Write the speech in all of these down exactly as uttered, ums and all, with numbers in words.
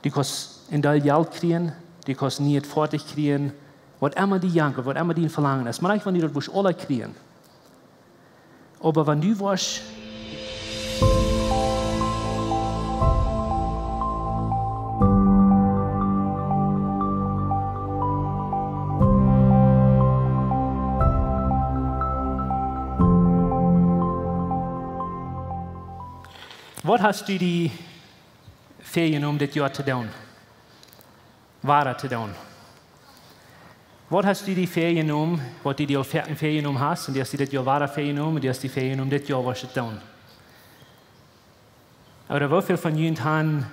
Du kaust een Deel Jelt kjrieen, du kaust een nieet Foatich kjrieen, waut emma die jankat, waut emma dien Velangen es. Mau nich wan du daut wurscht aula kjrieen. Oba wan du wurscht Waut hast du die väajenomen dit Joa to doonen? Wada to doonen. Waut hast du die väajenomen, waut du die aul väa-, väajenomen hast, un du hast die dit Joa wada väajenomen, un du hast die väajenomen dit Joa wurscht to doonen? Ooda woo väl von junt han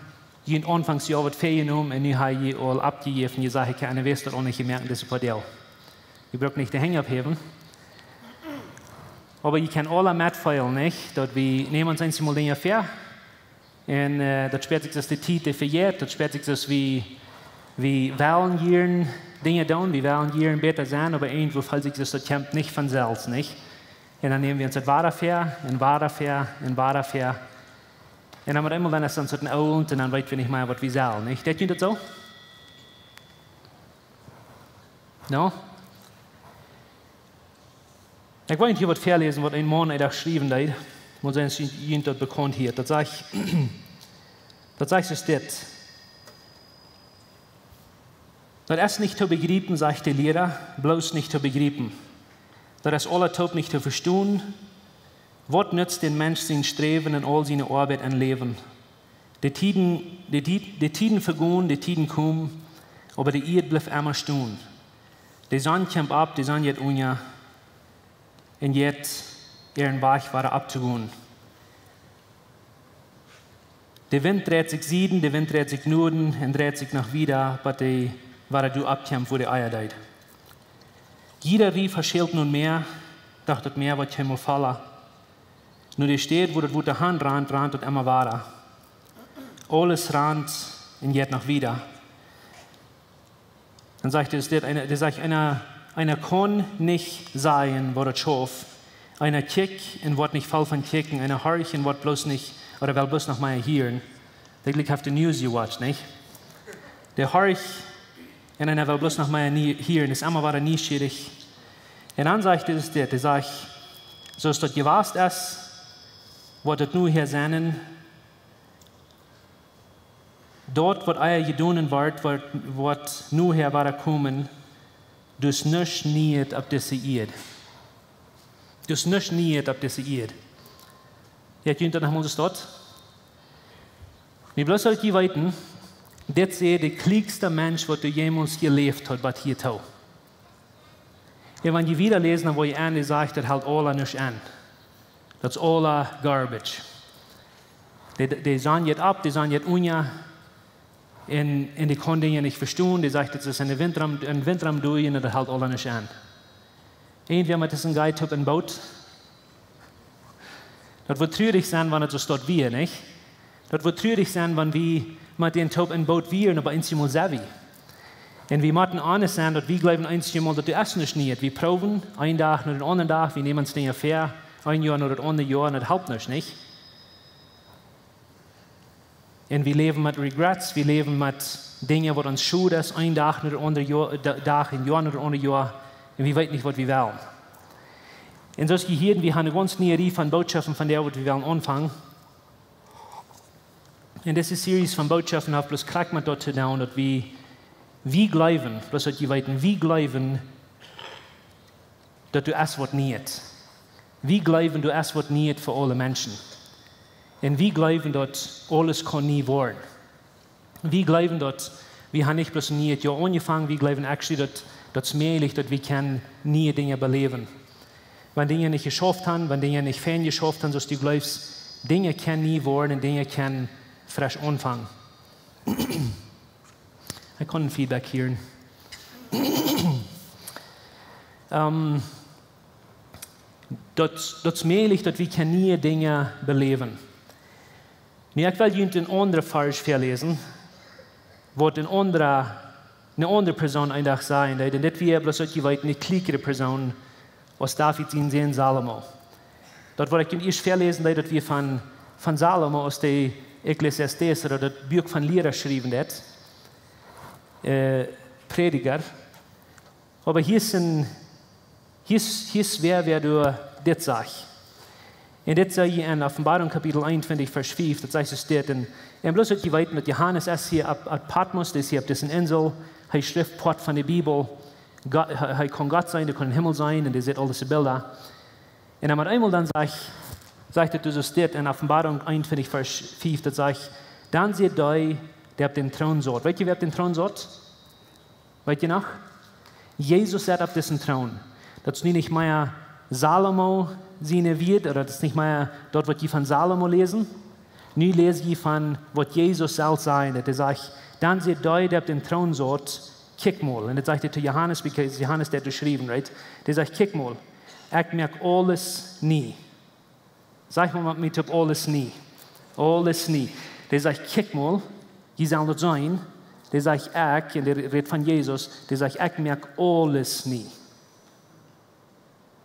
junt aunfangs Joa waut väajenomen un nu ha jie aul oppjejäft un jie sajen: "Ekj hab aun de West daut aul nich jemoakt, dise poa Doag." Jie bruken nich de Henj opphäwen. Oba jie kjennen aula metfeelen, nich? Daut wie nämen ons eenjemol Dinja väa. Un, äh, daut spieet sikj soo aus de Tiet, dee vejeit, daut spieet sikj soo aus wie, wie wellen jieren Dinja doonen, wie wellen jieren bäta sennen, oba irjentwoo felt sikj soo aus daut kjemt nich von selfst, nich? Un dan nämen wie ons daut wada väa, un wada väa, un wada väa. Un dan met eemol dan es ons daut een Oolt, un dan weet wie nich mea waut wie sellen, nich? Deit junt daut soo? No? Ekj well junt hia waut väaläsen, waut een Maun eemol jeschräwen haft. Mott sennen, es junt daut bekaunt hia. Daut sajcht, daut sajcht soo aus dit. "Daut es nich to bejriepen", sajcht de Liera, "bloos nich to bejriepen. Daut es aulatoop nich to vestonen. Waut nutzt dän Mensch sien Sträwen un aul siene Oabeit un Läwen? De Tieden, de Tied-, de Tieden vegonen, de Tieden komen, oba de Ieed blift emma stonen. De Sonn kjemt opp, de Sonn jeit unja, un jeit äaren Wajch wada opptogonen. De Wint dreit sikj Sieden, de Wint dreit sikj Nuaden un dreit sikj noch wieda, bat hee wada doa oppkjemt, wua hee ea deed. Jieda Riefa schält no Mäa, doch daut Mäa woat kjeenmol volla. No de Städ, wua daut Wota han rant, rant daut emma wada. Aules rant un jeit noch wieda." Dan sajcht hee dit, eena, dee sajcht, eena, eena kaun nich sajen, waut daut schauft. Eena kjikjt un woat nich voll von kjikjen. Eena horcht un woat bloos nich, ooda well bloos noch mea hieren. Dee jlikj haft de News jewatcht, nich? Dee horcht un eena well bloos noch mea nie-, hieren. Es emma wada nieschierich. Un dan sajcht hee dit, dee sajcht, soo aus daut jewast es, woat daut nu hia sennen, daut waut ea jedonen woat, woat, woat nu hia wada komen, daut es nuscht Nieet opp dise Ieed. Daut es nuscht Nieet opp dise Ieed. Jo, jie kjennen daut noch mol soo stonen. Nu bloos daut jie weeten, dit es de kjlienste Mensch, waut doa jemols jeläft haft, waut hia too. Un wan jie wieda läsen, dan woa jie aun, dee sajcht, daut helt aula nuscht aun. Daut es aula garbage. De, de, de Sonn jeit opp, de Sonn jeit unja. Un, un dee kaun Dinja nich vestonen. Dee sajcht, daut es een Wint rom, een Wint rom doa, un daut helt aula nuscht aun. Irjentwäa met disen Guy toop em Boot. Daut wudd truarich sennen, wan et soo stonen wudd, nich? Daut wudd truarich sennen, wan wie met dän toop em Boot wieren, oba eenjemol sent wie. Un wie motten honest sennen, daut wie jleewen eenjemol, daut doa es nuscht Nieet. Wie proowen, een Dach no dän aundren Dach, wie nämen ons Dinja väa, een Joa no daut aundre Joa, un daut halpt nuscht, nich? Un wie läwen met regrets, wie läwen met Dinja, waut ons schod es, een Dach no daut aundre Joa, Da-, Dach un Joa no daut aundre Joa. Un wie weeten nich, waut wie wellen. Un soo aus jie hieeden, wie haben eene gaunz niee Rieej von Bootschoften von dee, waut wie wellen aunfangen. Un dise Series von Bootschoften haft bloos krakjt met daut to doonen, daut wie, wie jleewen, bloos daut jie weeten, wie jleewen, daut doa es waut Nieet. Wie jleewen, doa es waut Nieet fa aule Menschen. Un wie jleewen, daut aules kaun nie woaren. Wie jleewen, daut wie haben nich bloos een nieet Joa aunjefongen, wie jleewen actually, daut, daut es mäajlich, daut wie kjennen niee Dinja beläwen. Wan Dinja nich jeschauft haben, wan Dinja nich fein jeschauft haben, soo aus du jleefst, Dinja kjennen nie woaren un Dinja kjennen fresch aunfangen. Ekj kaun een Feedback hieren. Ähm, daut, daut es mäajlich, daut wie kjennen niee Dinja beläwen. Nu, ekj well junt een aundren Varsch väaläsen, waut een aundra, eene aundre Persoon een Dach säd, un dit wia bloos, daut jie weeten, eene kjliene Persoon, aus David sien Sän Salomo. Daut, waut ekj junt ieescht väaläsen deed, daut wia von, von Salomo, aus dee Ecclesiastes, ooda daut Buak von Liera schriewen deit, äh, Prädja. Oba hia es een, hia es, hia es wäa, wäa doa dit sajcht. Un dit sajcht hia en Openboarunk Kapitel eenuntwintich, Varsch fief, daut sajcht soo dit. Un, un bloos daut jie weeten, daut Johanes es hia opp, opp Patmos, dee es hia opp dise Insel, hee schrift Poat von de Bibel, Gott, hee, hee kaun Gott seenen, hee kaun em Himmel seenen, un hee sitt aul dise Bilda. Un dan met eemol dan sajcht, sajcht et dus dit en Openboarunk eenuntwintich, Varsch fief, daut sajcht: Dan säd dee, dee opp dän Troon saut. Weet jie, wäa opp dän Troon saut? Weet jie noch? Jesus saut opp disen Troon. Daut es nu nich mea Salomo siene Wieed, ooda daut es nich mea daut, waut jie von Salomo läsen. Nu läs jie von waut Jesus selfst säd, daut hee sajcht: Dan säd dee, dee opp dän Troon saut: Kjikj mol. Un daut sajcht hee to Johanes, because Johanes deed daut schriewen, right? Dee sajcht: Kjikj mol, ekj moak aules nie. Saj mol met mie toop: aules nie. Aules nie. Dee sajcht: Kjikj mol, jie sellen daut seenen. Dee sajcht: Ekj, un dee rät von Jesus, dee sajcht: Ekj moak aules nie.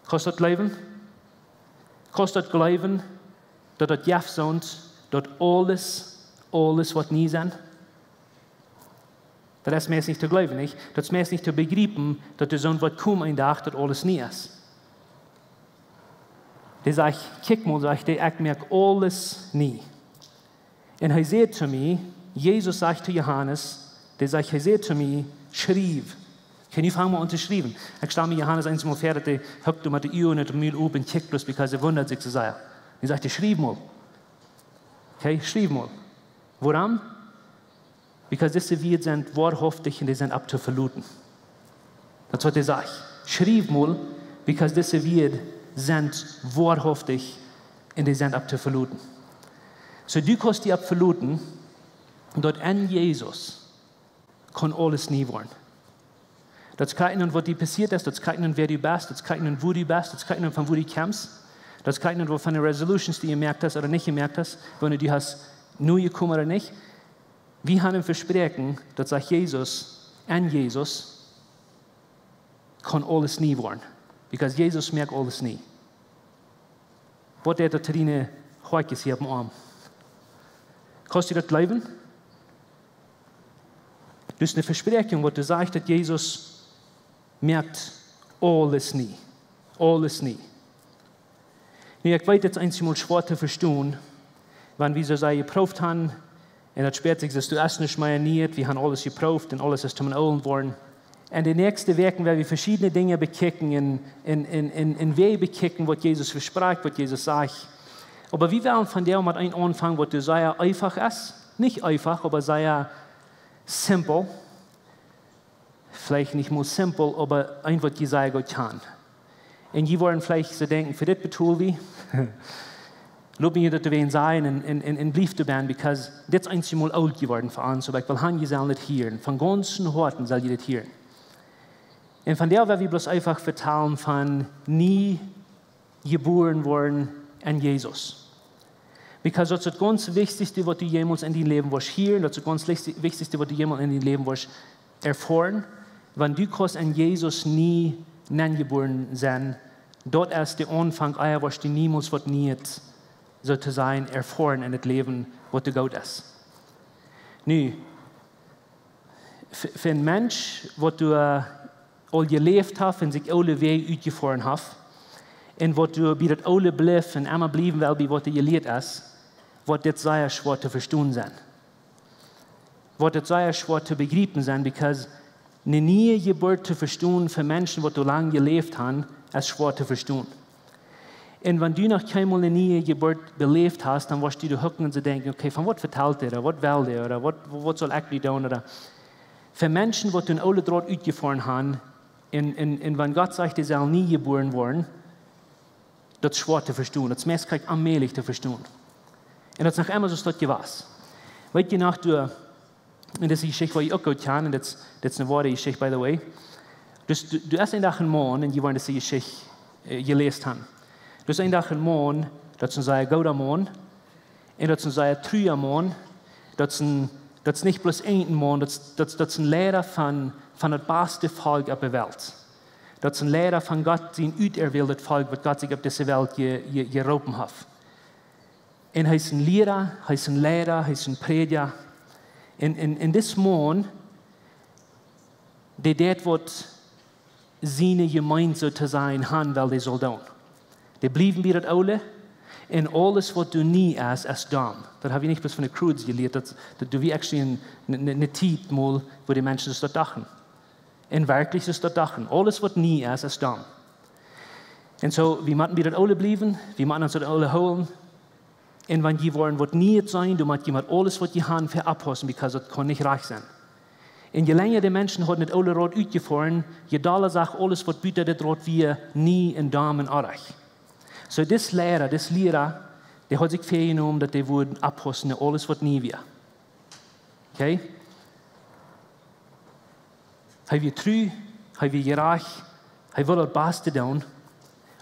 Kaust daut jleewen? Kaust daut jleewen, daut daut jeft soont, daut aules, aules woat nie sennen? Daut es meist nich to jleewen, nich? Daut es meist nich to bejriepen, daut doa soont woat komen een Dach, daut aules nie es. Dee sajcht: Kjikj mol, sajcht dee, ekj moak aules nie. Un hee säd to mie, Jesus sajcht to Johanes, dee sajcht, hee säd to mie: Schriew. Okay, nu fang mol aun to schriewen. Ekj stal mie Johanes eemol väa, daut dee hockt doa met de Uagen un daut Mul op un kjikjt bloos, because hee wundat sikj soo sea. Dee sajcht: Schriew mol. Okay, schriew mol. Wuarom? Because dise Wieed sent woarhauftich un dee sent opp to veloten. Daut es waut hee sajcht. Schriew mol, because dise Wieed sent woarhauftich un dee sent opp to veloten. Soo, du kaust die opp veloten, daut en Jesus kaun aules nie woaren. Daut es krakjt endoont waut die passieet es, daut es krakjt endoont wäa du best, daut es krakjt endoont wua du best, daut es krakjt endoont von wua du kjemst, daut es krakjt endoont waut von de resolutions du jemoakt hast ooda nich jemoakt hast, wan du hast nu jekomen ooda nich. Wie haben een Vespräakjen, daut sajcht Jesus, en Jesus kaun aules nie woaren. Because Jesus moakt aules nie. Waut deit daut to diene Hoatkjes hia oppem Oarm? Kaust du daut jleewen? Daut es een Vespräakjen, waut doa sajcht, daut Jesus moakt aules nie. Aules nie. Nu, ekj weet, daut es eenjemol schwoa to vestonen, wan wie soo sea jeprooft haben, un daut spieet sikj, daut du hast nuscht mea nie, wie haben aules jeprooft un aules es toom Oolen worden. Un de näakjste Wäakj woa wie veschiedne Dinja bekjikjen un, un, un, un, un wie bekjikjen, waut Jesus vesprakjt, waut Jesus sajcht. Oba wie wellen vondoag met eent aunfangen, waut doa sea eefach es. Nich eefach, oba sea simpel. Veleicht nich mol simpel, oba eent, waut jie sea goot kjanen. Un jie woaren veleicht soo denkjen: Fa dit betool wie? Lot mie daut doawäajen sajen un, un, un, un bliewt doabie, because dit es eenjemol oolt jeworden fa ons, oba ekj well han, jie sellen dit hieren. Von gaunzem Hoaten sell jie dit hieren. Un vondoag woa wie bloos eefach vetalen von nie jebuaren woaren en Jesus. Because daut es daut gaunz wichtichste, waut du jemols en dien Läwen woascht hieren, daut es daut gaunz wichti-, wichtichste, waut du jemols en dien Läwen woascht erfoaren. Wan du kaust en Jesus nie nenjebuaren sennen, daut es de Aunfank, ea woascht du niemols waut Niees, soo to sajen, erfoaren en daut Läwen, waut doa goot es. Nu, f-, fa een Mensch, waut doa aul jeläft haft un sikj aule Wäaj utjefoaren haft, un waut doa bie daut Oole blift un emma bliewen well bie waut hee jelieet es, woat dit sea schwoa to vestonen sennen. Woat dit sea schwoa to bejriepen sennen, because eene niee Jeburt to vestonen fa Menschen, waut doa lang jeläft haben, es schwoa to vestonen. Un wan du noch kjeenmol eene niee Jeburt beläft hast, dan woascht du doa hucken un soo denkjen: Okay, von waut vetalt dee, ooda waut well dee, ooda waut, waut saul ekj nu doonen, ooda fa Menschen, waut een oolet Draut utjefoaren haben, un, un, un wan Gott sajcht, dee sellen nie jebuaren woaren, daut es schwoa to vestonen. Daut es meist krakjt onmäajlich to vestonen. Un daut es noch emma soo, daut jewast. Weet jie noch, doa, en dise Jeschicht, waut jie uk goot kjanen, un daut es, daut es eene woare Jeschicht, by the way. Dus, doa, doa es een Dach een Maun, un jie woaren dise Jeschicht, äh, jeläst haben. Doa es een Dach een Maun, daut es een sea gooda Maun, un daut es een sea trua Maun. Daut es een, daut es nich bloos een Maun, daut es, daut, daut es een Leida von, von daut baste Volkj opp de Welt. Daut es een Leida von Gott sien uterwältet Volkj, waut Gott sikj opp dise Welt je-, je-, jeroopen haft. Un hee es een Liera, hee es een Leida, hee es een Prädja. Un, un, un dis Maun, dee deit waut siene Jemeent soo to sajen han well dee saul doonen. Dee bliewen bie daut Oole. Un aules waut doa nie es, es domm. Daut hab wie nich bloos von de Croods jelieet, daut, daut doa wia actually ne, ne, ne Tiet mol, wua de Menschen daut dochten. Un werkjlich daut dochten. Aules waut nie es, es domm. Un soo, wie motten bie daut Oole bliewen, wie motten ons daut Oole hoolen. Un wan jie woaren waut Nieet seenen, dan mott jie met aules waut jie han fa oppaussen, because daut kaun nich rajcht sennen. Un je lenja de Menschen hauden daut Oole Rot utjefoaren, je dolla sach aules waut buta daut Rot wia nie un domm un oajch. Soo dis Liera, dis Liera, dee haud sikj väajenomen daut dee wudd oppaussen no aules waut nie wia. Okay? Hee wia tru, hee wia jerajcht, hee wull daut Baste doonen.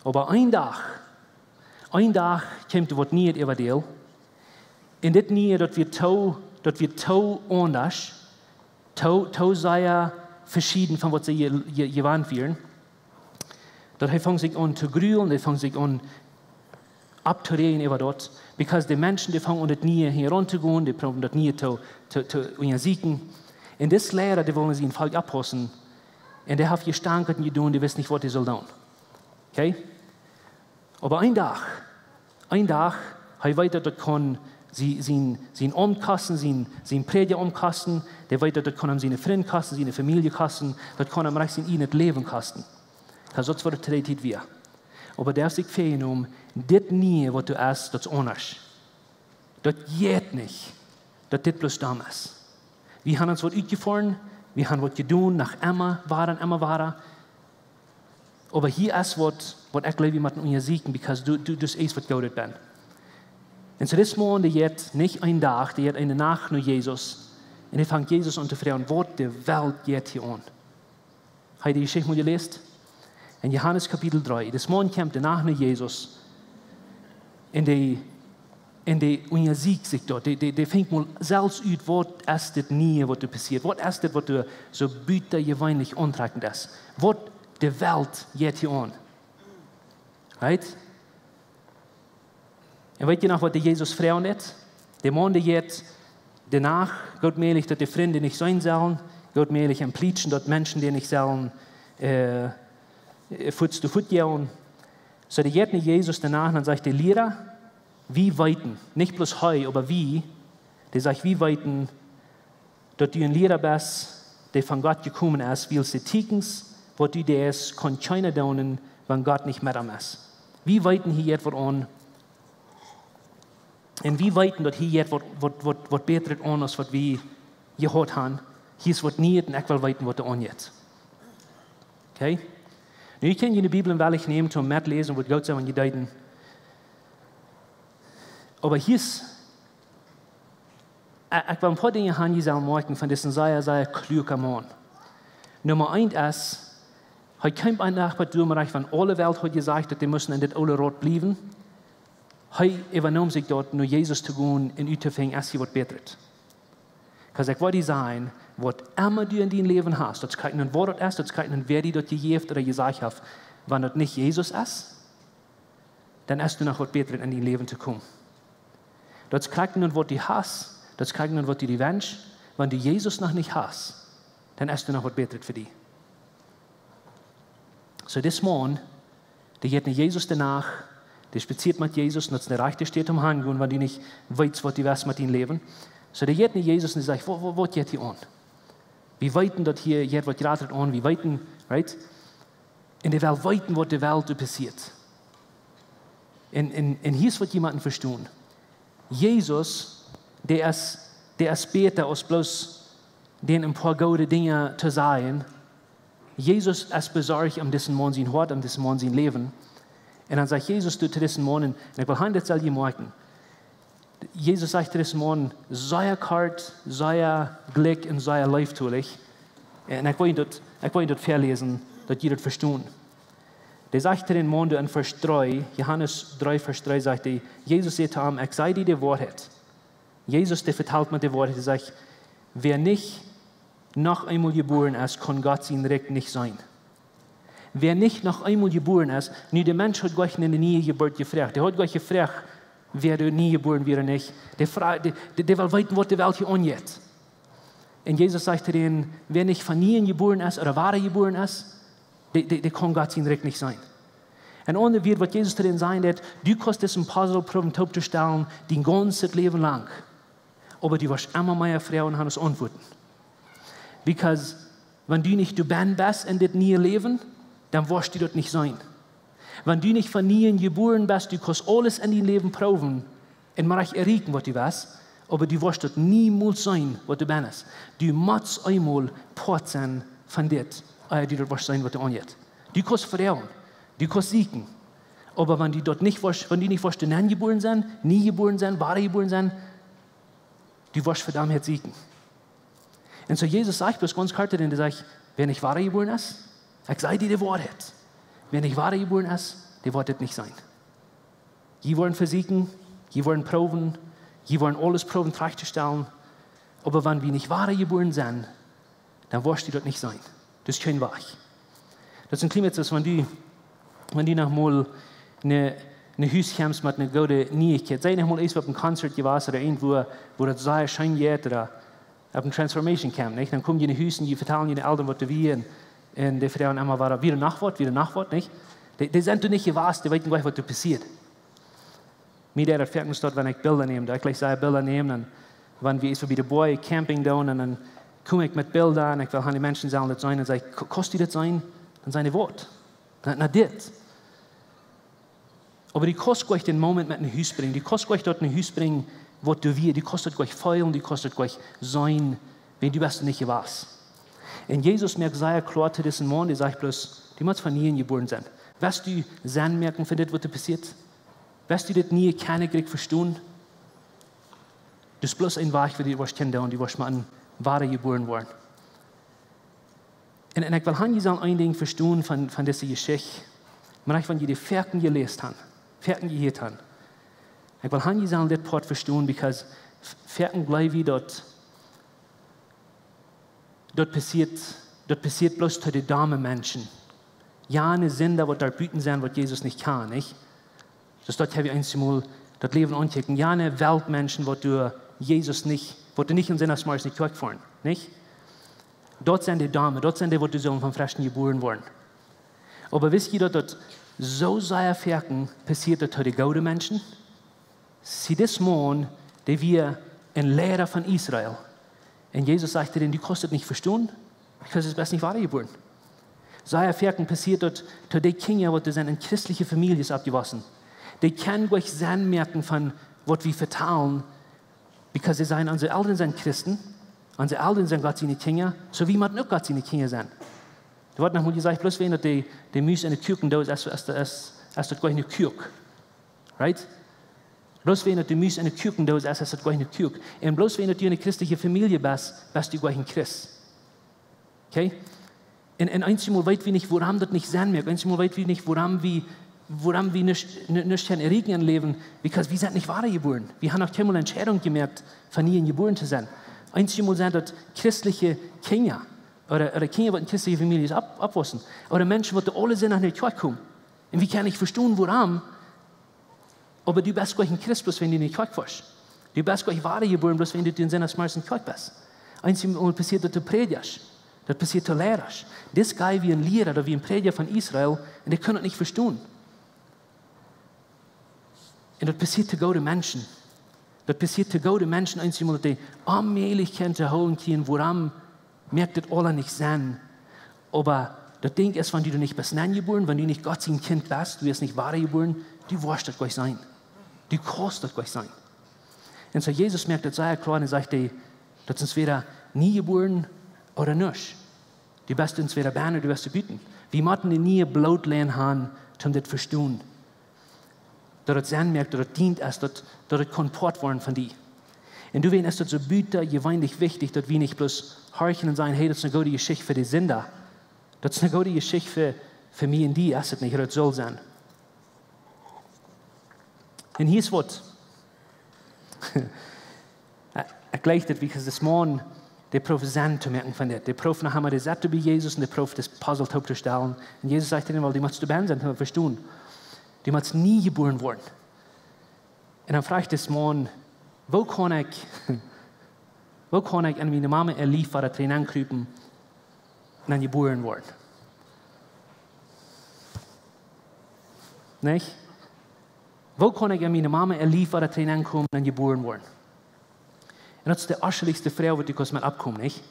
Oba een Dach, een Dach kjeem doa waut Nieet äwa däl. Un dit Nieet, daut wia too, daut wia too aundasch, too, too sea veschieden von waut see je, je, jewant wieren. Daut hee funk sikj aun to grulen, hee funk sikj aun opptoräajen äwa daut, because de Menschen, dee fungen aun daut Nieet hia raun to gonen, dee proowen daut Nieet to, to, to unjasieekjen. Un dis Liera, dee wull sien Volkj oppaussen, un dee haft jestankat un jedonen, dee wist nich waut dee sull doonen. Okay? Oba een Dach, een Dach, hee weet daut daut kaun sie-, sien, sien Aumt kosten, sien, sien Prädja Aumt kosten, dee weet daut daut kaun am siene Frind kosten, siene Famielje kosten, daut kaun am rajcht sien ieejnet Läwen kosten. Daut es waut et to dee Tiet wia. Oba dee haft sikj väajenomen, dit Nieet waut doa es, daut es aundasch. Daut jeit nich, daut dit bloos domm es. Wie han ons waut utjefoaren, wie han waut jedonen, noch emma wada un emma wada. Oba hia es waut, waut ekj jleew wie motten unjasieekjen, because du, du, du seist waut Goodet best. Un soo dis Maun, dee jeit nich een Dach, dee jeit eene Nacht no Jesus. Un hee fangt Jesus aun to froagen, waut de Welt jeit hia aun. Hab jie de Jeschicht mol jeläst? En Johanes Kapitel dree. Dis Maun kjemt de Nacht no Jesus. Un dee, un dee unjasieekjt sikj doa. Dee, dee, dee finjt mol selfst ut, waut es dit Nieet waut doa passieet? Waut es dit waut doa soo butajeweenlich auntrakjent es? Waut de Welt jeit hia aun? Right? Un weet jie noch waut de Jesus froagen deed? De Maun dee jeit de Nacht, goot mäajlich daut de Frind dee nich seenen sellen, goot mäajlich am plietschen daut Menschen dee nich sellen, äh, fuaz doa fuat gonen. Soo dee jeit no Jesus de Nacht un sajcht de Liera, wie weeten, nich bloos hee, oba wie, dee sajcht, wie weeten, daut du een Liera best, dee von Gott jekomen es, wiels de Tieekjens waut du deist, kaun kjeena doonen, wan Gott nich met am es. Wie weeten hia jeit waut aun, un wie weeten daut hia jeit waut, waut, waut, waut bätret aun aus waut wie jeheat han. Hia es waut Nieet un ekj well weeten waut doa aunjeit. Okay? Nu, jie kjennen june Bibel wellich nämen toom metläsen, woat goot sennen wan jie daut doonen. Oba hia es, äh, ekj well een poa Dinja han jie sellen moakjen von disen sea, sea kluaken Maun. Numma eent es, hee kjeem een Dach bat doa, wan aule Welt haud jesajcht daut dee musten en dit oole Rot bliewen. Hee äwanoom sikj daut, no Jesus to gonen un uttofinjen es hia waut bätret. Because ekj woa die sajen, waut emma du en dien Läwen hast, daut es krakjt nu waut daut es, daut es krakjt nu wäa die daut jejäft ooda jesajcht haft, wan daut nich Jesus es, dan es doa noch waut bätret en dien Läwen to komen. Daut es krakjt nu waut du hast, daut es krakjt nu waut du die wenschst, wan du Jesus noch nich hast, dan es doa noch waut bätret fa die. Soo dis Maun, dee jeit no Jesus de Nacht, dee spazieet met Jesus, un daut es de rajchte Städ toom han gonen, wan du nich weetst waut du west met dien Läwen. Soo dee jeit no Jesus un dee sajcht, waut, waut, waut jeit hia aun? Wie weeten daut hia jeit waut jratret aun, wie weeten, right? Un dee well weeten waut de Welt doa passieet. Un, un, un hia es waut jie motten vestonen. Jesus, dee es, dee es bäta aus bloos dän een poa goode Dinja to sajen. Jesus es besorcht om disen Maun sien Hoat, om disen Maun sien Läwen. Un dan sajcht Jesus to, to disen Maun, un, un ekj well han daut sell jie moakjen. Jesus sajcht to disen Maun, sea kort, sea jlikj un sea leeftolich. Un ekj well daut, ekj well daut väaläsen, daut jie daut vestonen. Dee sajcht to dän Maun doa en Varsch dree, Johanes dree, Varsch dree sajcht hee, Jesus säd to am, ekj saj die de Woarheit. Jesus, dee vetalt met de Woarheit, dee sajcht, wäa nich noch eemol jebuaren es, kaun Gott sien Rikj nich seenen. Wäa nich noch eemol jebuaren es, nu de Mensch haud goanich no de niee Jeburt jefroacht. Dee haud goanich jefroacht, wäa doa nie jebuaren wia ooda nich. Dee, froag, dee, dee, dee well weeten, waut de Welt hia aunjeit. Un Jesus sajcht to dän: Wäa nich von nieem jebuaren es ooda wada jebuaren es, dee, dee, dee kaun Gott sien Rikj nich seenen. En aundre Wieed, waut Jesus to dän sajen deit: Du kaust disen Puzzle proowen toop to stalen dien gaunzet Läwen lang, oba du woascht emma mea Froagen haben aus Auntwuaten. Because wan du nich doa benn best en dit niee Läwen, dan woascht du daut nich seenen. Wan du nich von nieem jebuaren best, du kaust aules en dien Läwen proowen un mea erreichen, waut du west, oba du woascht daut niemols seenen, waut doa benn es. Du motst eemol Poat sennen von dit, ea du daut woascht seenen, waut doa aunjeit. Du kaust froagen, du kaust sieekjen, oba wan du daut nich woascht, wan du nich woascht doa nenn jebuaren sennen, nie jebuaren sennen, wada jebuaren sennen, du woascht fa daut sieekjen. Un soo Jesus sajcht bloos gaunz kort, un dee sajcht: Wäa nich wada jebuaren es, ekj saj die de Woarheit, wäa nich wada jebuaren es, dee woat dit nich seenen. Jie woaren vesieekjen, jie woaren proowen, jie woaren aules proowen trajcht to stalen, oba wan wie nich wada jebuaren sent, dan woascht du daut nich seenen. Daut es kjeen Wajch. Daut es een kjlien bät soo aus wan du, wan du noch mol no, no Hus kjemst met eene goode Nieichkjeit. Sie noch mol eemol opp een Konzert jewast ooda irjentwua, wua daut sea scheen jeit, ooda opp een Transformation Camp, nich? Dan komen jie no Hus un jie vetalen june Elren, waut doa wia, un, un dee vetalen emma wada: Wia noch waut, wia noch waut, nich? Dee, dee sent doa nich jewast, dee weeten goanich, waut doa passieet. Mie deit daut foaken stoakj, wan ekj Bilda näm, daut ekj jlikj sea Bilda näm, un wan wie eemol bie de Boaj Camping doonen, un dan kom ekj met Bilda un ekj well aun de Menschen sellen daut seenen, un saj ekj: "Ko-, kaust du daut seenen?" Dan sajen dee: "Waut?" "Na, na dit." Oba du kaust goanich dän Moment met no Hus brinjen, du kaust goanich daut no Hus brinjen, waut doa wia, du kaust daut goanich feelen, du kaust daut goanich seenen, wiels du best nich jewast. Un Jesus moakt sea kloa to disen Maun, dee sajcht bloos: "Du motst von nieem jebuaren sennen. West du Senn moaken von dit, waut doa passieet? West du dit niee Kjennichrikj vestonen? Daut es bloos een Wajch, woo du daut woascht kjennen doonen, du woascht motten wada jebuaren woaren." Un, un ekj well han, jie sellen een Dinkj vestonen von, von dise Jeschicht, mau wan jie dee foaken jeläst han, foaken jehieet han. Ekj well han, jie sellen dit Poat vestonen, because f-, foaken jleew wie daut, daut passieet, daut passieet bloos to de domme Menschen. Jo, een Sinda, waut doa buten sent, waut Jesus nich kaun, nich? Daut es daut, hab wie eemol daut Läwen aunkjikjen. Jo, een Weltmenschen, waut doa Jesus nich, waut doa nich en sent aus Mars nich kjikjt woaren, nich? Daut sent de Domme, daut sent dee, waut doa sellen von fresch jebuaren woaren. Oba wist jie daut, daut soo sea foaken passieet daut to de goode Menschen? See, dis Maun, dee wia een Liera von Israel. Un Jesus sajcht to dän: "Du kaust daut nich vestonen, because du best nich wada jebuaren." Sea foaken passieet daut to de Kjinja, waut doa sent en christliche Famieljes oppjewossen. Dee kjennen goanich Senn moaken von waut wie vetalen, because see sajen: "Onse Elren sent Christen, onse Elren sent Gott siene Kjinja, soo wie motten uk Gott siene Kjinja sennen." Doa woat noch mol jesajcht: "Bloos wäajen daut de, de Mus enne Kuakendoos es, es, es, es daut goanich ne Kuak." Right? Bloos wäajen daut de Mus enne Kuakendoos es, es daut goanich ne Kuak. Un bloos wäajen daut du en ne christliche Famielje best, best du goanich een Christ. Okay? Un, un eenjemol weet wie nich, wuarom daut nich Senn moakt. Eenjemol weet wie nich, wuarom wie, wuarom wie nich, ni-, nich kjennen erreichen em Läwen, because wie sent nich wada jebuaren. Wie han noch kjeenmol ne Entscheidunk jemoakt, von nieem jebuaren to sennen. Eenjemol sent daut christliche Kjinja, ooda, ooda Kjinja, waut en christliche Famieljes opp-, oppwossen. Ooda Menschen, waut doa aule Sindach no de Kjoakj komen. Un wie kjennen nich vestonen, wuarom. Oba du best goanich een Christ, bloos wäajen du en de Kjoakj woascht. Du best goanich wada jebuaren, bloos wäajen du en sent aus Mars en de Kjoakj best. Eenjemol passieet daut to Prädjasch. Daut passieet to Lierasch. Dis guy wia een Liera, daut wia een Prädja von Israel, un dee kunn daut nich vestonen. Un daut passieet to goode Menschen. Daut passieet to goode Menschen, eenjemol daut dee Onmäajlichkjeit to hoolen kjrieen, wuarom moakt dit aules nich Senn. Oba daut Dinkj es, wan du doa nich best nenjebuaren, wan du nich Gott sien Kjint best, du best nich wada jebuaren, du woascht daut goanich seenen. Du kaust daut goanich seenen. Un soo Jesus moakt daut sea kloa un sajcht: "Dee, daut es entwäda nie jebuaren ooda nuscht. Du best entwäda bennen, du best buten." Wie motten de niee Bloodline han, om dit vestonen. Daut et Senn moakt, daut et dient es, daut, daut et kaun Poat woaren von die. Un doawäajen es daut soo butajeweenlich wichtich, daut wie nich bloos horchen un sajen: "Hey, daut es ne goode Jeschicht fa de Sinda." Daut es ne goode Jeschicht fa, fa mie un die, es et nich, daut saul sennen. Un hia es waut. Ekj jleich daut, because dis Maun, dee proowt Senn to moaken von dit. Dee proowt noch emol de Sette bie Jesus un dee proowt dis Puzzle toop to stalen. Un Jesus sajcht to am: "Well, du motst doa bennen sennen, to vestonen. Du motst nie jebuaren woaren." Un dan fruach dis Maun: "Woo kaun ekj, woo kaun ekj en miene Mame äa Lief wada trigjkjrieen un dan jebuaren woaren?" Nich? "Woo kaun ekj en miene Mame äa Lief wada trigjkomen un jebuaren woaren?" Un daut es de aschelichste Froag, waut du kaust met oppkomen, nich?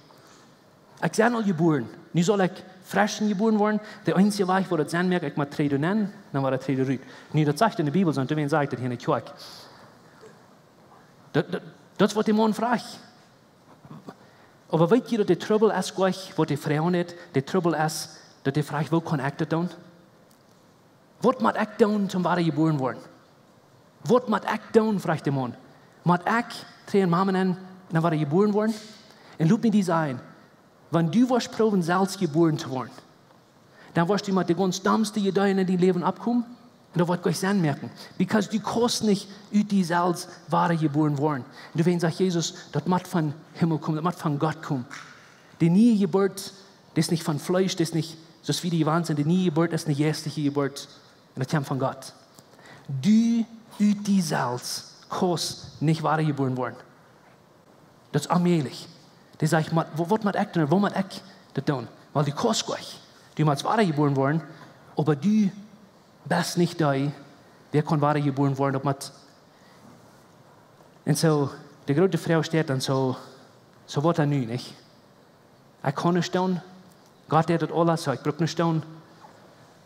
"Ekj sie aul jebuaren. Nu saul ekj fresch jebuaren woaren. De eensje Wajch, woo daut sennen mott, ekj mott trigj doa nenn, dan woa ekj trigj doa rut." Nu, daut sajcht en de Bibel soo, un doawäajen saj ekj daut hia enne Kjoakj. Daut, daut, daut es, waut de Maun fruach. Oba weet jie, daut de Trubbel es nich, waut de Froag nich, de Trubbel es, daut de Froag: "Woo kaun ekj daut doonen? Waut mott ekj doonen, om wada jebuaren woaren? Waut mott ekj doonen?" fruach de Maun. "Mott ekj trigj en Mame nenn, dan wada jebuaren woaren?" Un lot mie die sajen, wan du woascht proowen, selfst jebuaren to woaren, dan woascht du met de gaunz domste Ideeen en dien Läwen oppkomen, un daut woat nich sennen moaken, because du kaust nich ut die selfst wada jebuaren woaren. Un doawäajen sajcht Jesus, daut mott von Himmel komen, daut mott von Gott komen. De niee Jeburt, dee es nich von Fleesch, dee es nich soo aus wie dee jewant sent. De niee Jeburt es eene jeistelje Jeburt. Un daut kjemt von Gott. Du, ut die selfst, kaust nich wada jebuaren woaren. Daut es onmäajlich. Dee sajcht: "Mott, woo, waut mott ekj doonen? Woo mott ekj daut doonen?" Well, du kaust nich. Du motst wada jebuaren woaren, oba du best nich dee, dee kaun wada jebuaren woaren. Daut mott, un soo, de groote Froag steit dan soo, soo: "Waut dan nu, nich? Ekj kaun nuscht doonen. Gott deed daut aules, soo ekj bruck nuscht doonen.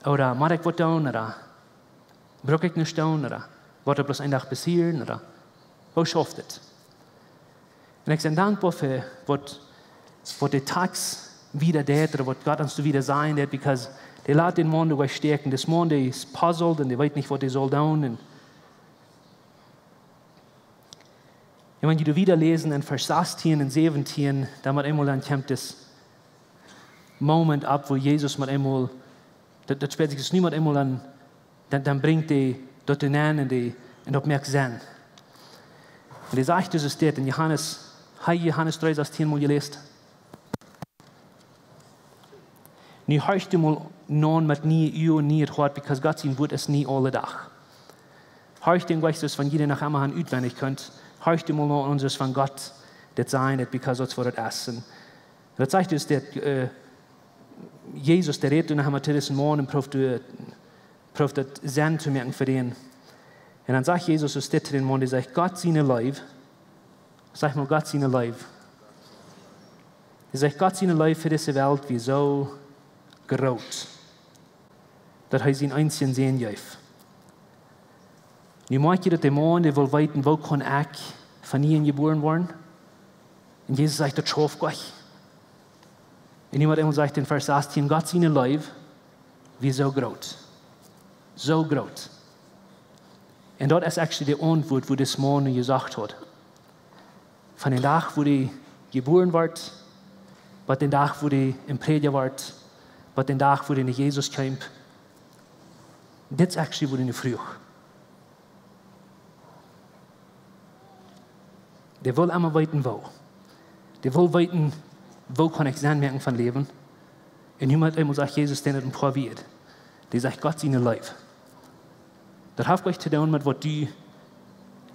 Ooda mott ekj waut doonen, ooda bruck ekj nuscht doonen, ooda woat daut bloos een Dach passieren, ooda woo schauft et?" Un ekj sie dankboa fa waut, waut de Tekst wieda deit, ooda waut Gott ons doa wieda sajen deit, because dee lat dän Maun doa stäakjen. Dis Maun, dee es puzzled un dee weet nich, waut hee saul doonen. Un Un wan jie doa wieda läsen en Varsch sastieen un säwentieen, dan met eemol dan kjemt dis Moment opp, wua Jesus met eemol, daut, daut spieet sikj nu met eemol aun, dan, dan brinjt hee daut doa nenn un dee, un daut moakt Senn. Un dee sajcht, daut es dit en Johanes, hee, Johanes dree sastieen mol jeläst. Nu horcht mol no met niee Uagen, nie Hoat, because Gott sien Wuat es nie aule Dach. Horcht nich soo aus wan jie noch emma aun utwendich kjennen. Horcht mol no, soo aus wan Gott dit sajen deit, because daut es waut et es. Un daut sajcht dus daut, äh, Jesus, dee rät dan noch emma to disen Maun un proowt, äh, proowt daut Senn to moaken fa dän. Un dan sajcht Jesus soo dit to dän Maun, dee sajcht: "Gott siene Leew." Saj mol: "Gott siene Leew." Dee sajcht: "Gott siene Leew fa dise Welt wia soo groot, daut hee sienen eensjen Sän jeef." Nu moakj jie daut, de Maun, dee well weeten: "Woo kaun ekj von nieem jebuaren woaren?" Un Jesus sajcht: "Daut schauft nich." Un nu met eemol sajcht en Varsch sastieen: "Gott siene Leew wia soo groot. Soo groot." Un daut es actually de Auntwuat, waut dis Maun nu jesajcht haud. Von dän Dach, wua hee jebuaren wort, bat dän Dach, wua hee een Prädja wort, bat dän Dach, wua hee no Jesus kjeem. Dit es actually, wua hee nu fruach. Dee well emma weeten, woo. Dee well weeten, woo kaun ekj Senn moaken von Läwen. Un nu met eemol sajcht Jesus dän een poa Wieed. Dee sajcht: "Gott siene Leew." Daut haft nuscht to doonen met waut du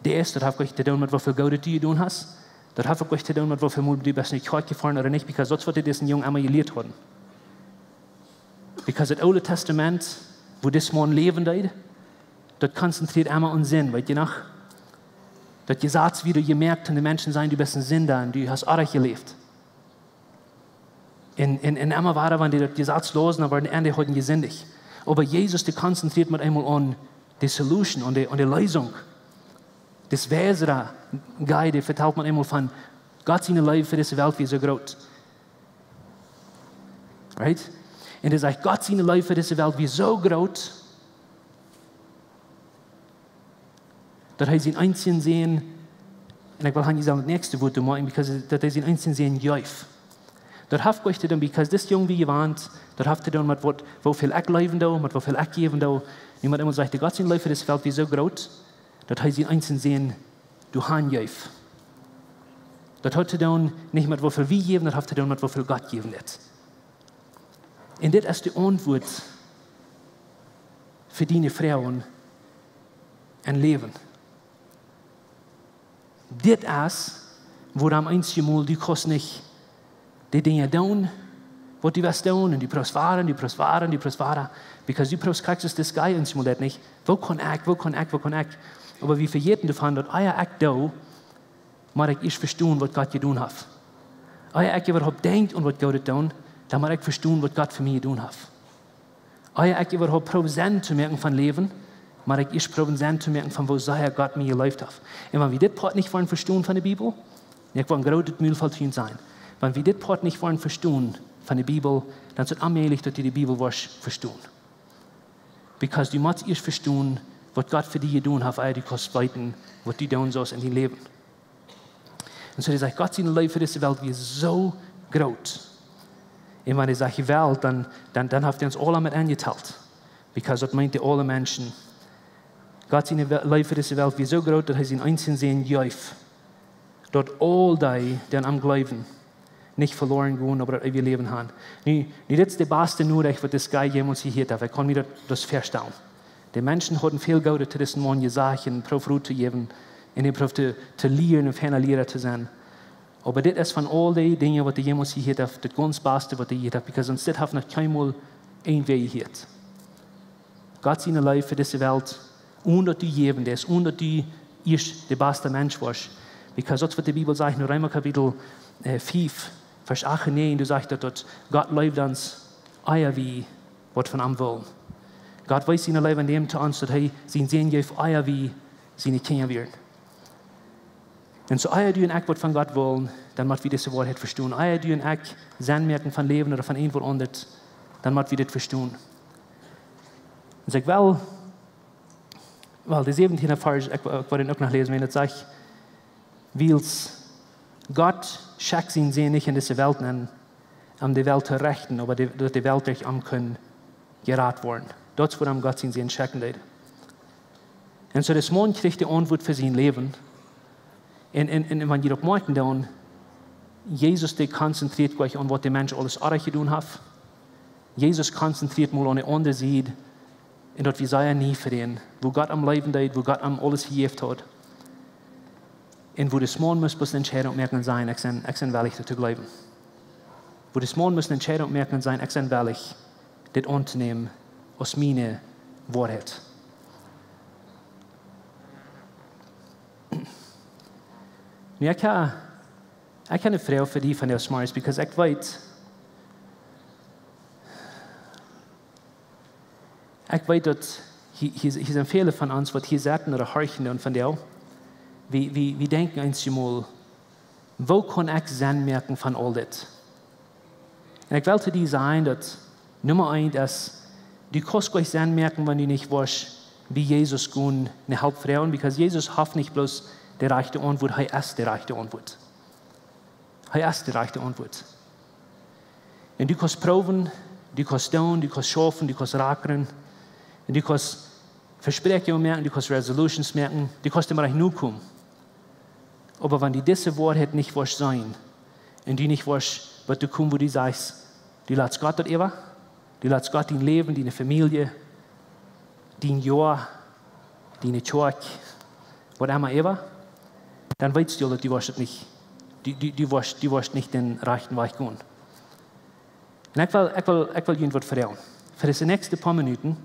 deist, daut haft nuscht to doonen met woo väl Goodet du jedonen hast. Daut haft uk nuscht to doonen met woo väl mol du best no Kjoakj jefoaren ooda nich, because daut es waut dee disen Jung emma jelieet hauden. Because daut Oole Tastament, wua dis Maun läwen deed, daut konzentrieed emma aun Sind, weet jie noch? Daut Jesaz wort jemoakt, un de Menschen säden: "Du best een Sinda un du hast oajch jeläft." Un, un, un emma wada, wan dee daut Jesaz lausen, dan wort aun Enj jesindicht. Oba Jesus, dee konzentrieet met eemol aun de Solution, aun de, aun de Leesunk. Dis wiesra Guy, dee vetalt met eemol von Gott siene Leew fa dise Welt wia soo groot. Right? Un dee sajcht: "Gott siene Leew fa dise Welt wia soo groot, daut hee sienen eensjen Sän," un ekj well hia nich aun daut näakjste Wuat moaken, because daut hee sienen eensjen Sän jeef. Daut haft nuscht to doonen, because dis Jung, woo hee wia, daut haft to doonen met waut, woo väl ekj leewen doo, met woo väl ekj jäwen doo. Nu met eemol sajcht hee: "Gott siene Leew fa dise Welt wia soo groot, daut hee sienen eensjen Sän doa han jeef." Daut haft to doonen nich met woo väl wie jäwen, daut haft to doonen met woo väl Gott jäwen deit. Un dit es de Auntwuat fa diene Froagen em Läwen. Dit es wuarom eenjemol du kaust nich de Dinja doonen waut du west doonen, un du proowst wieda, du proowst wieda, du proowst wieda, because du proowst krakjt soo aus dis guy eenjemol deit nich. Woo kaun ekj, woo kaun ekj, woo kaun ekj? Oba wie vejäten doavon daut ea ekj doo, mott ekj ieescht vestonen waut Gott jedonen haft. Ea ekj äwahaupt denkj aun waut Goodet doonen, dan mott ekj vestonen waut Gott fa mie jedonen haft. Ea ekj äwahaupt proow Senn to moaken von Läwen, mott ekj ieescht proowen Senn to moaken von woo sea Gott mie jeleeft haft. Un wan wie dit Poat nich woaren vestonen von de Bibel, un ekj woa een grootet Mulfall tun sennen, wan wie dit Poat nich woaren vestonen von de Bibel, dan es et onmäajlich daut du de Bibel woascht vestonen. Because du motst ieescht vestonen waut Gott fa die jedonen haft, ea du kaust weeten waut du doonen saust en dien Läwen. Un soo dee sajcht, Gott siene Leew fa dise Welt wia soo groot. Un wan hee sajcht Welt, dan, dan, dan haft hee ons aula met enjetalt. Because daut meent de aule Menschen. Gott siene We-, Leew fa dise Welt wia soo groot daut hee sienen eensjen Sän jeef, daut aul dee, dee aun am jleewen, nich veloren gonen, oba daut eewje Läwen haben. Nu, nu, dit es de baste Norecht waut dis guy jemols jehieet haft. Ekj kaun mie daut, daut väastalen. De Menschen hauden väl Goodet to disen Maun jesajcht un proowt Rot to jäwen un am proowt to, to lieren un feina Liera to sennen. Oba dit es von aul de Dinja waut hee jemols jehieet haft, daut gaunz baste waut hee jehieet haft, because sest dit haft noch kjeenmol irjentwäa jehieet. Gott siene Leew fa dise Welt, onen daut du jäwen deist, onen daut du ieescht de baste Mensch woascht. Because daut es waut de Bibel sajcht en Reema Kapitel, äh, fief, Varsch acht un näajen, doa sajcht daut, daut Gott leeft ons ea wie waut von am wullen. Gott wees siene Leew aun däm to ons, daut hee sienen Sän jeef ea wie siene Kjinja wieren. Un soo ea du un ekj waut von Gott wullen, dan mott wie dise Woarheit vestonen. Ea du un ekj Senn moaken von Läwen ooda von irjentwaut aundret, dan mott wie dit vestonen. Un soo ekj well, well, de säwentieende Varsch, ekj, ekj well dän uk noch läsen, wan daut sajcht, wiels Gott schekjt sienen Sän nich en dise Welt nenn, om de Welt to rechten, oba de, daut de Welt derch am kunn jerat woaren. Daut es wuarom Gott sienen Sän schekjen deed. Un soo dis Maun kjrieech de Auntwuat fa sien Läwen. Un, un, un wan jie daut moakjen dan, Jesus, dee konzentrieet goanich aun waut de Mensch aules orrajcht jedonen haft. Jesus konzentrieet mol aun de aundre Sied, un daut wia sea nie fa dän, woo Gott am leewen deed, woo Gott am aules jejäft haud. Un woo dis Maun must bloos ne Entscheidunk moaken un sajen, ekj sie, ekj sie wellich daut to jleewen. Woo dis Maun must ne Entscheidunk moaken un sajen, ekj sie wellich dit auntonämen aus miene Woarheit. Nu, ekj ha, ekj ha eene Froag fa die von dis Morjes, because ekj weet, ekj weet daut hia, hia, hia sent väle von ons waut hia setten ooda horchen un von dee, wie, wie, wie denkjen eenjemol, woo kaun ekj Senn moaken von aul dit? Un ekj well to die sajen daut Numma eent es, du kaust goanich Senn moaken wan du nich woascht bie Jesus gonen ne Help froagen, because Jesus haft nich bloos de rajchte Auntwuat, hee es de rajchte Auntwuat. Hee es de rajchte Auntwuat. Un du kaust proowen, du kaust doonen, du kaust schaufen, du kaust rakren, un du kaust Vespräakjungen moaken, du kaust resolutions moaken, du kaust emma rajcht nokomen. Oba wan du dise Woarheit nich woascht seenen, un du nich woascht, waut du kommst, wua du sajchst, du latst Gott daut äwa, du latst Gott dien Läwen, diene Famielje, dien Joa, diene Kjoakj, waut emma äwa, dan weetst du aul daut du woascht daut nich, du, du, du woascht, du woascht nich dän rajchten Wajch gonen. Un ekj well, ekj well, ekj well junt waut vetalen. Fa dise näakjste poa Minuten,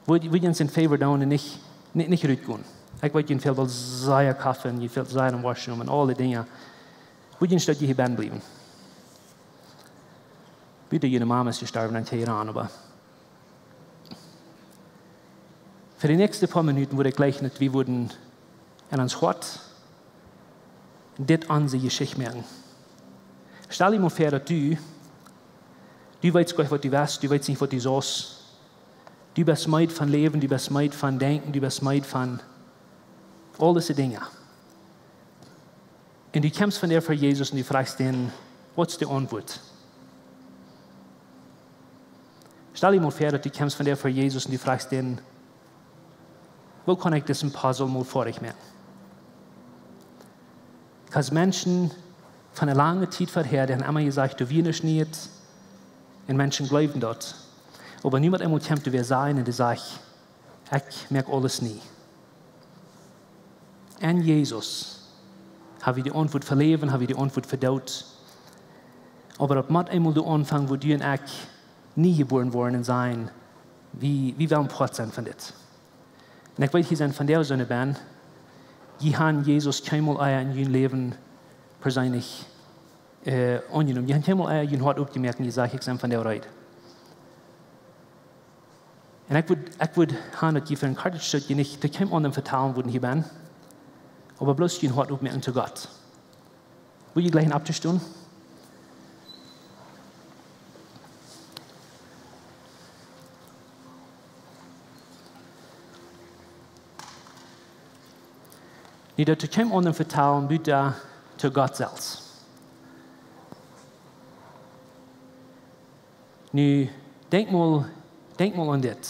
wudd, wudd jie ons een favor doonen un nich, nich, nich rutgonen. Ekj weet, jie fält aul sea Kaffe un jie fält sea em Washroom un aule Dinja. Wudd jie een Stootje hia bennen bliewen? Buta june Mama es jestorwen, dan kjenn jie rannen, oba fa de näakjste poa Minuten wudd ekj jleichen daut wie wudden en ons Hoat dit onse Jeschicht moaken. Stal die mol väa daut du, du weetst goanich waut du west, du weetst nich waut du saust. Du best meed von läwen, du best meed von denkjen, du best meed von aul dise Dinja. Un du kjemst vondoag ver Jesus un du frajchst dän, waut es de Auntwuat? Stal die mol väa daut du kjemst vondoag ver Jesus un du frajchst dän, woo kaun ekj disen Puzzle mol foadich moaken? Because Menschen von eene lange Tiet verhäa, dee haben emma jesajcht, doa wia nuscht Niees, un Menschen jleewen daut. Oba nu met eemol kjemt doa wäa sajen un dee sajcht, ekj moak aules nie. En Jesus Ha wie de Auntwuat fa Läwen, ha wie de Auntwuat fa Doot? Oba daut mott eemol doa aunfangen, wua du un ekj nie jebuaren woaren un sajen: Wie, wie wellen Poat sennen von dit. Un ekj weet, hia sent vondoag soone benne, dee han Jesus kjeenmol ea en jun Läwen perseenlich, äh, aunjenomen. Dee han kjeenmol ea jun Hoat oppjemoakt un jesajcht: Ekj sie vondoag reed. Un ekj wudd, ekj wudd han, daut jie fa een kortet Stootje nich to kjeenem aundren vetalen wudden hia benne, oba bloos jun Hoat oppmoaken to Gott. Wudd jie jleichen opptostonen? Nu, daut to kjeenem aundren vetalen, buta to Gott selfst. Nu, denkj mol, denkj mol aun dit.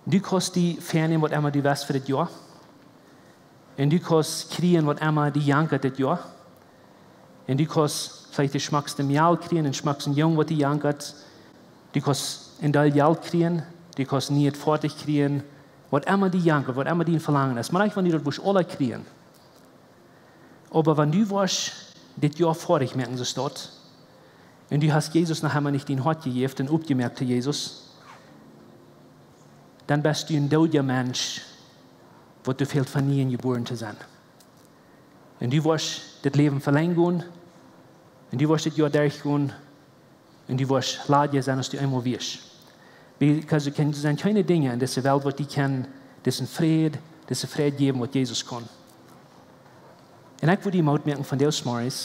Du kaust die väanämen, waut emma du west fa dit Joa. Un du kaust kjrieen, waut emma die jankat dit Joa. Un du kaust veleicht de schmockste Mejal kjrieen, dän schmocksten Jung, waut die jankat. Du kaust een Deel Jelt kjrieen, du kaust een nieet Foatich kjrieen, waut emma die jankat, waut emma dien Velangen es. Mau nich, wan du daut wurscht aules kjrieen. Oba wan du wurscht dit Joa foadich moaken, soo aus daut, un du hast Jesus noch emma nich dien Hoat jejäft un oppjemoakt to Jesus, dan best du een doodja Mensch, waut doa fält von nieem jebuaren to sennen. Un du wurscht dit Läwen velenjen, un du wurscht dit Joa derchgonen, un du wurscht ladja sennen, aus du eemol wieescht. Because et kjennen, sent kjeene Dinja en dise Welt, waut die kjennen disen Fräd, disen Fräd jäwen, waut Jesus kaun. Un ekj wudd die Moot moaken vondoag zemorjes,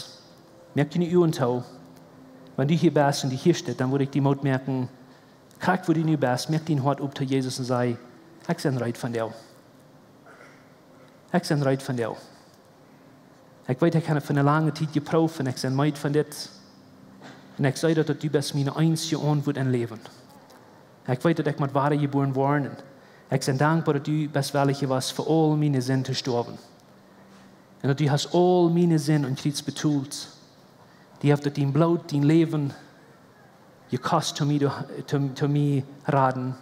moak diene Uagen too. Wan du hia best un du hia stitst, dan wudd ekj die Moot moaken, krakjt wua du nu best, moak dien Hoat opp to Jesus un saj: Ekj sie reed vondoag. Ekj sie reed vondoag. Ekj weet, ekj hab fa eene lange Tiet jeprooft un ekj sie meed von dit. Un ekj see daut, daut du best miene eensje Auntwuat em Läwen. Ekj weet, daut ekj mott wada jebuaren woaren. Ekj sie dankboa, daut du best wellich jewast, fa aul miene Sind to stoawen. Un daut du hast aul miene Sind aum Kjriez betolt. Du hast daut dien Bloot, dien Läwen jekost, om mie, om, om mie raden.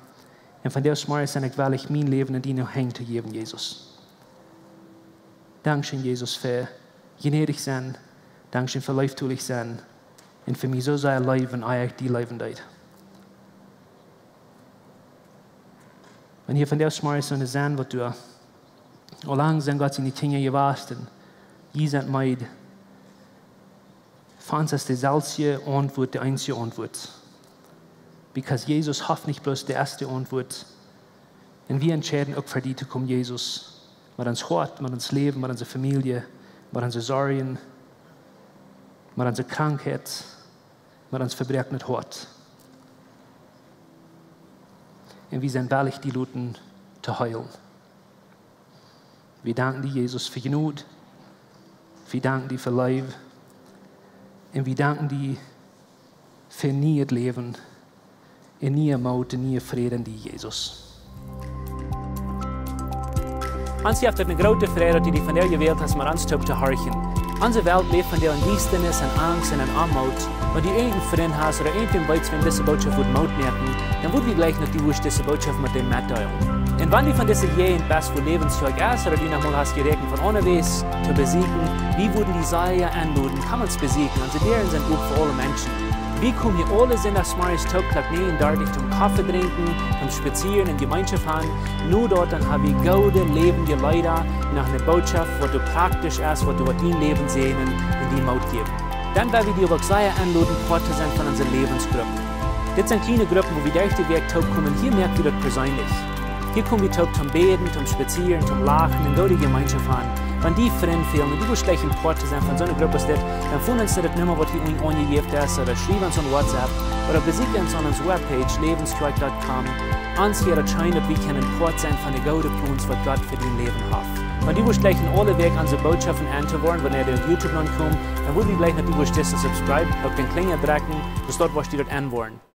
Un vondoag zemorjes sie ekj wellich, mien Läwen en diene Henj to jäwen, Jesus. Dankscheen, Jesus, fa jnädich sennen. Dankscheen fa leeftolich sennen. Un fa mie soo sea leewen, aus ekj die leewen deed. Wan hia vondoag zemorjes soone sent, waut doa aul lang sent Gott siene Kjinja jewast un jie sent meed, fa ons es deeselwje Auntwuat de eensje Auntwuat. Because Jesus haft nich bloos de ieeschte Auntwuat. Un wie entscheiden uk fa die to komen, Jesus. Met ons Hoat, met ons Läwen, met onse Famielje, met onse Sorjen, met onse Krankheit, met ons vebroaknet Hoat. Un wie sent wellich, die loten to heelen. Wie danken die, Jesus, fa Jnod. Wie danken die fa Leew. Un wie danken die fa nieet Läwen, een nieen Moot, een nieen Fräd en die, Jesus. Ons jeft et eene groote Freid, daut du die vondoag jewält hast, met ons toop to horchen. Onse Welt läft vondoag en Diestanis, en Angst un en Oamoot. Wan du irjent een Frint hast ooda irjentwäm weetst, wäm dise Norecht wudd Moot moaken, dan wudd wie jleichen, daut du wurscht dise Norecht met dän metdeelen. Un wan du von dise Jäajent best, wua Läwens Kjoakj es, ooda du noch mol hast jeräakjent von aundawäajes to besieekjen, wie wudden die sea enloden, komm ons besieekjen. Onse Däaren sent op fa aule Menschen. Wie komen hia aule Sindach zemorjes toop Klock näajen dartich toom Koffe drinkjen, toom spazieren un Jemeenschoft haben. No daut dan hab wie goode läwendje Leeda, noch eene Norecht, waut doa praktisch es, waut doa waut dien Läwen säajnen un die Moot jäwen. Dan wudd wie die uk sea enloden, Poat to sennen von onse Läwensgruppen. Dit sent kjliene Gruppen, wua wie derch de Wäakj toop komen. Hia moak wie daut perseenlich. Hia kom wie toop toom bäden, toom spazieren, toom lachen un goode Jemeenschoft haben. Wan die Frind fälen un du wurscht jleichen Poat to sennen von soone Grupp aus dit, dan foon ons no de Numma, waut hia unjen aunjejäft es, ooda schriew ons aun WhatsApp, ooda besieekj ons aun onse Webpage, läwens kjoakj dot com. Ons wia et scheen, daut wie kjennen Poat sennen von de goode Plons, waut Gott fa dien Läwen haft. Wan du wurscht jleichen aule Wäakj onse Botschoften enn to woaren, wanea dee opp YouTube nopp komen, dan wudd wie jleichen, daut du wurscht disen subscribe, uk dän Kjlinja drekjen, soo daut du wurscht enn woaren.